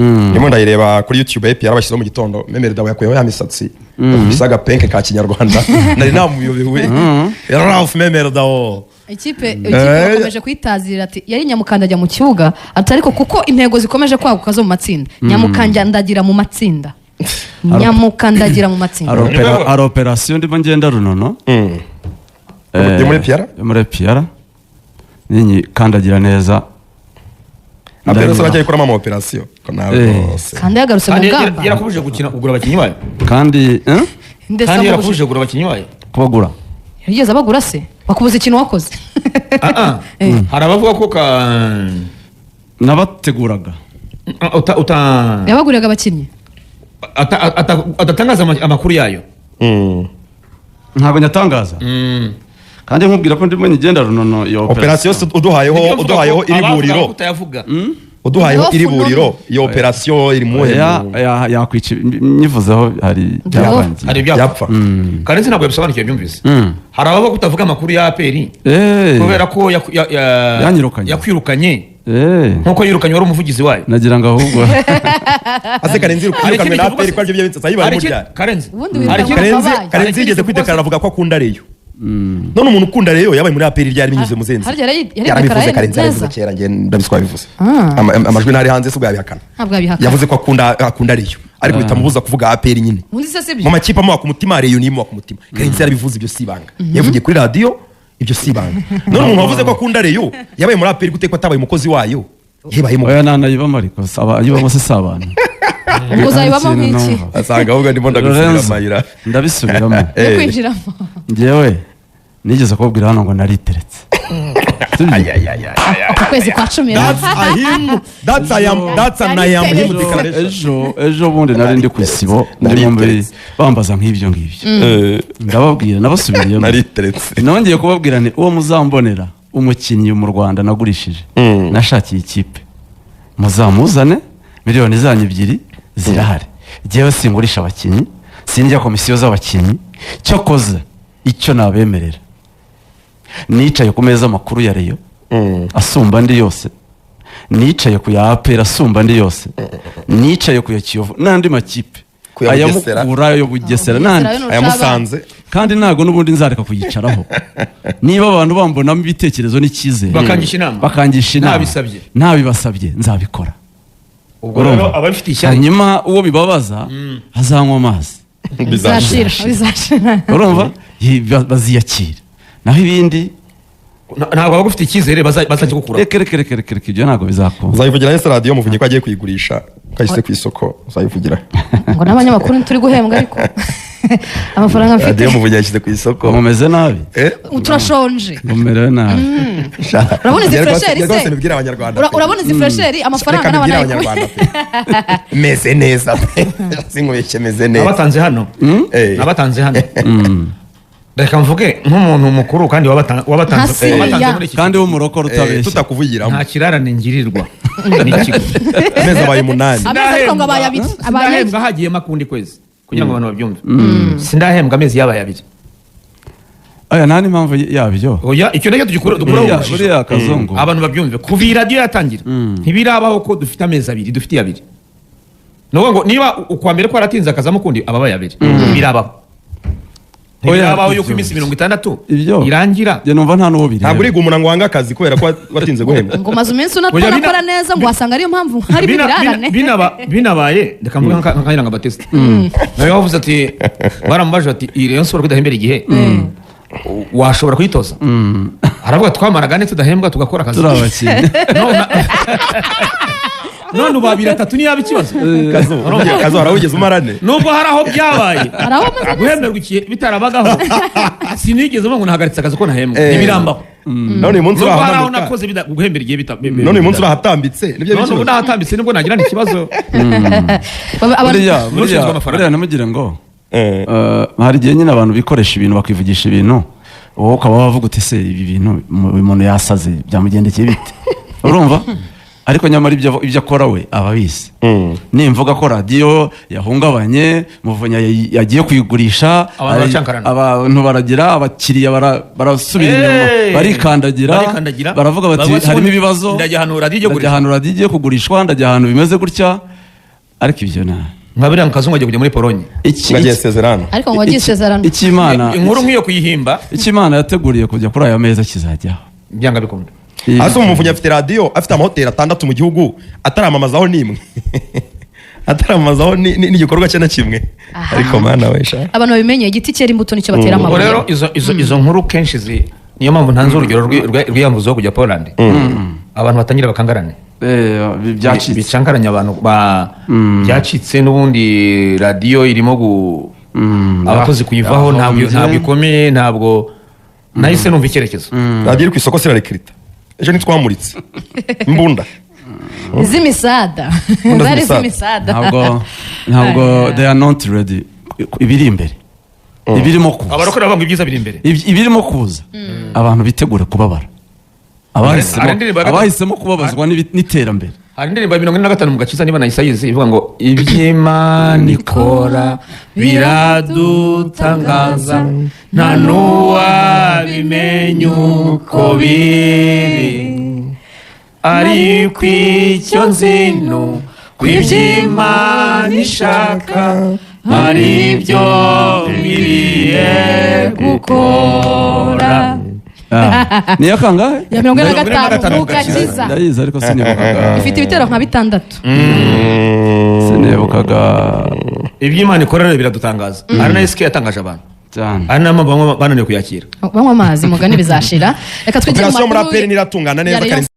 Ndimo ndayireba kuri YouTube. APR bashyizeho mu gitondo. Memel Dao yakuyeho ya misatsi, bisa agapenke ka kinyarwanda nari namuyobewe. Ralph Memel Dao. Ikipe bakomeje kuyitazirira ati yari nyamukandagira mu kibuga, ati ariko kuko intego zikomeje kwaguka zo mu matsinda, nyamukandagira mu matsinda, nyamukandagira mu matsinda. Hari operasiyo ndimo ngenda runono. Yo muri APR? Yo muri APR ninyikandagira neza. APR se bajya ikoramo ama operasiyo ko nawe rwose. Kandi yagarutse mu Kandi ngamba. yarakubujije gukina, kugura abakinnyi bayo. Kandi, eh? Ndetse Kandi amubujije. yarakubujije kugura abakinnyi bayo. Kubagura. Yigeze abagura se? Bakubuza ikintu wakoze? Ah, ah. Hari abavuga ko ka Nabateguraga. uta Yabaguriraga abakinnyi. Adatangaza amakuru yayo. Ntabwo nyatangaza kandi nkubwira ko ndimo ngenda runono iyo. Operasiyo se uduhayeho? Nibyo mvuga Uduhayeho ko iri abavuga buriro. ko utayavuga. Uduhayeho Off iri no. buriro, iyo operasiyo iri muhe? Yakwica nyivuzeho, hari byabangiye. Hari ibyapfa. Yapfa. Karenzi ntabwo yabisobanukiwe, byumvise. Hari abavuga ko utavuga amakuru ya APR kubera ko Yanyirukanye. yakwirukanye Eh. nkuko yirukanye wari umuvugizi wayo. Nagira ngo ahubwo Ase Karenzi Hari yirukanwe ikindi na kivuga APR ko aribyo byabitse ayibaye Hari ikindi- muryari? Karenzi. Ubundi Hari wirukanwa ikindi- Karenzi Wabaye. Karenzi Hari yigeze ikindi kwideklara avuga ko akunda Rayon. None umuntu ukunda Rayon yabaye muri APR ryari binyuze mu zenzi? Harya yari Yarabivuze. dekaraye Karenzi yarabivuze neza. kera, njye ndabizi ko yabivuze. Ah. Amajwi ntari hanze, se ubwo yabihakana? Ntabwo yabihakana. Yavuze ko akunda Rayon, ariko bitamubuza kuvuga APR nyine. Ubundi se si byo? Mu makipe amuha ku mutima, Rayon niyo imuha ku mutima. Karenzi yarabivuze, ibyo si ibanga. Yavugiye kuri radiyo, ibyo si ibanga. None umuntu wavuze ko akunda Rayon yabaye muri APR gute, ko atabaye umukozi wayo? Yabayemo. Oya, nanayibamo, ariko ayibamo se si abantu? Ubwo uzayibamo Nta kintu nk'iki? numva. Asanga ahubwo ndimo ndagusubira Lorenzo, amayira. Ndabisubiramo. Yo kwinjiramo. Njyewe nigeze kubabwira hano ngo nariteretse. Sibyo? Ako kwezi kwa 10. That's a him. That's I am. That's an I am him declaration. Ejo bundi nari ndi ku isibo, ndimo muri bambaza nk'ibyo ngibyo, ndababwira, nabasubiriyemo. Nariteretse. Nongeye kubabwira nti uwo muzambonera umukinnyi mu Rwanda nagurishije, nashakiye ikipe, muzamuzane, miliyoni zanyu 2 zirahari. Njyewe singurisha abakinnyi, sinjya komisiyo z'abakinnyi. Cyokoze icyo nabemerera, nicaye ku meza makuru ya Rayon asumba andi yose, nicaye ku ya APR asumba andi yose, nicaye ku ya Kiyovu n'andi makipe, Ku ya aya Bugesera. Mukura, ayo Bugesera Bugesera n'andi. yo Aya Musanze. Kandi ntabwo n'ubundi nzareka kuyicaraho niba abantu bambonamo ibitekerezo n'icyizere. Bakangisha inama. Bakangisha inama. Ntabisabye. Ntabibasabye, nzabikora. Ubwo rero Urumva? ababifite ishyari. Hanyuma uwo bibabaza azanywa amazi. Bizashira, bizashira. Urumva? Baziyakira, naho ibindi Ntabwo abagufite icyizere bazajya gukura. Reka, reka, reka, reka, reka, ibyo ntabwo bizakunda. Uzayivugira ese radiyo Muvunyi ko agiye kuyigurisha, ko ayishyize ku isoko? Uzayivugira? Ngo n'abanyamakuru ntituri guhembwa, ariko amafaranga mfite. Radiyo Muvunyi yashyize ku isoko. Mumeze nabi. Eh? Turashonje. Mumerewe nabi. Urabona izi Njye fraîcheur se? rwose mbibwire abanyarwanda pe. Urabona izi fraîcheur, amafaranga Reka n'aba mbibwire nayikuye. abanyarwanda pe, meze neza pe, sinkubeshye, meze neza. Abatanze hano. Eh. Abatanze hano, reka mvuge nk'umuntu mukuru kandi wabatanze Nka Siriya. wabatanze muri iki Kandi w'umurokore utabeshya. Tutakuvugiramo. Nta kirarane ngirirwa n'ikigo. Amezi abaye 8. Amezi ariko ngo abaye 2, abaye Sindahembwa hagiyemo akundi kwezi, kugira ngo abantu babyumve. Sindahembwa amezi yabaye 2. Aya nta n'impamvu yabyo. Oya, icyo nacyo tugikura dukuraho Buriya urujijo. buriya kazungu. Abantu babyumve, kuva iyi radiyo yatangira ntibirabaho ko dufite amezi 2, dufite 2. Ni ukuvuga ngo niba ukwa mbere kwaratinze akazamo ukundi, ababaye 2. Ntibirabaho. Ntibirabaho yuko Ibyo. iminsi 60 Ibyo. irangira. Njye numva nta n'uwo bireba. Ntabwo uriga umuntu ngo wange akazi kubera ko watinze guhembwa. Ngo umaze umunsi Oya, unatanakora neza, ngo wasanga ariyo mpamvu harimo ibirarane. Binabaye, reka mvuge nka Kayiranga Batiste nawe wavuze ati, baramubajije bati: "Iyi Rayon Sport ko idahembera igihe, washobora kuyitoza?" Aravuga: "Twamaraga ane tudahembwa, tugakora akazi." Turi abakinnyi. None ubu 2, 3 ntiyaba ikibazo. Kazo, Kazo, hari aho wigeze umarane? Nubwo hari aho byabaye, Hari aho umaze neza. guhemberwa igihe bitarabagaho, sinigeze mvuga ngo nahagaritse akazi ko ntahembwa. Ntibirambaho. None uyu munsi Nubwo hari aho urahamanuka. nakoze guhembera igihe None uyu munsi urahatambitse, nibyo None ubu bikibazo. nahatambitse, nibwo nagira ikibazo. Buriya N'ushinzwe buriya amafaranga. buriya ntimugire ngo Eh. hari igihe nyine abantu bikoresha ibintu, bakivugisha ibintu, wowe ukaba wavuga uti: "Se ibi bintu uyu muntu yasaze, byamugendekeye bite?" Urumva? Ariko nyamara ibyo akora we aba abizi. Nimvuga ko radiyo yahungabanye, Muvunyi yagiye kuyigurisha, Abantu baracankarana. abantu baragira abakiriya barasubira inyuma, barikandagira, Barikandagira. baravuga bati: Bavuga "Harimo ati, ibibazo." "Ndajya ahantu radiyo igiye Ndajya ahantu radiyo igiye kugurishwa, ndajya ahantu bimeze gutya. Ariko ibyo na Nka biriya Kazungu agiye kujya muri Polonye. Ngagiye sezerano. Ariko ngo wagiye isezerano. Icy'Imana Inkuru nk'iyo kuyihimba. Icy'Imana yateguriye kujya kuri aya meza kizajyaho. Byanga bikunda. Hasi Umuvunyi afite radiyo, afite amahoteli atandatu mu gihugu, ataramamazaho n'imwe, ataramamazaho n'igikorwa cye na kimwe. Aha. Ariko mana we sha! Abantu babimenye, igiti cyera imbuto nicyo batera Ubwo amabuye. rero izo nkuru kenshi niyo mpamvu ntanze urugero rw'iyamvuzo wo kujya Poland, abantu batangira bakangarane. Byacitse. Bicangaranya abantu byacitse. N'ubundi radiyo irimo abakozi kuyivaho, ntabwo Yahombye. ntabwo ikomeye, ntabwo nahise numva icyerekezo. Radiyo iri ku isoko, sirarekirita. Ejo ntitwamuritse imbunda? Z'imisada. Imbunda Zari z'imisada. z'imisada. Ntabwo they are not ready. Ibiri imbere, ibirimo kuza. Abarokore bavuga ngo ibyiza biri imbere. Ibirimo kuza, abantu bitegure kubabara. Abahisemo Hari indirimbo ya gatatu. Abahisemo kubabazwa n'iterambere. Hari indirimbo ya 45 mu gakiza, niba nayisayizi, ivuga ngo iby'Imana ikora biradutangaza, nta n'uwabimenya uko biri, ariko icyo nzi ni uko iby'Imana ishaka ari byo nkwiriye gukora. Ah, niyo kangahe? Ya mirongo ine na 45 gatanu mu mu gakiza. gakiza. Ndayizi ariko sinibukaga. Ifite ibitero nka bitandatu. Sinibukaga. Iby'Imana ikora rero biradutangaza, ari na esike yatangaje abantu, cyane. ari nayo mpamvu bamwe bananiwe kuyakira. Banywa amazi, mugani bizashira. Reka twigire mu Operasiyo muri makuru APR ntiratungana neza. ya Rayon. Karenzi.